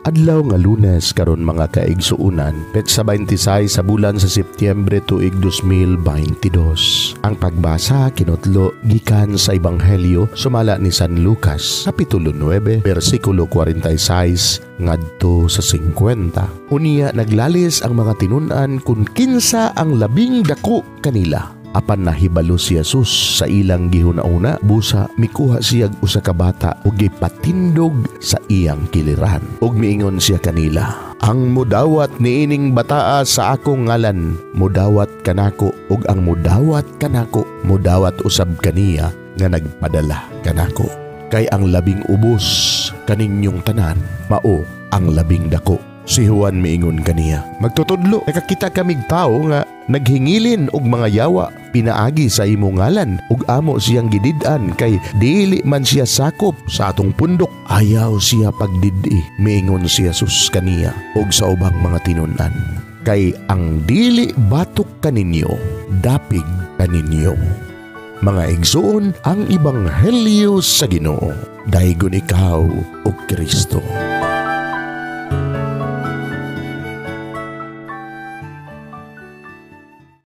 Adlaw nga Lunes karon, mga kaigsuunan, petsa 26 sa bulan sa Setyembre, tuig 2022. Ang pagbasa kinutlo gikan sa Ebanghelyo sumala ni San Lucas, Kapitulo 9, bersikulo 46 ngadto sa 50. Unya naglalis ang mga tinun-an kung kinsa ang labing dako kanila. Apan nahibalo si Jesus sa ilang gihuna-huna, busa mikuha siya usa ka bata ug gipatindog sa iyang kiliran. Ug miingon siya kanila, "Ang mudawat niining bataa sa akong ngalan, mudawat kanako, ug ang mudawat kanako, mudawat usab kaniya nga nagpadala kanako. Kay ang labing ubos kaninyong tanan, mao ang labing dako." Si Juan miingon kaniya, "Magtutudlo, nakakita kamig tao nga naghingilin og mga yawa pinaagi sa imong ngalan ug amo siyang gidid-an kay dili man siya sakop sa atong pundok." "Ayaw siya pagdid-i," miingon si Jesus kaniya ug sa ubang mga tinun-an, "kay ang dili batok kaninyo, dapig kaninyo." Mga igsoon, ang Ebanghelyo sa Ginoo. Daygon ikaw, o Kristo.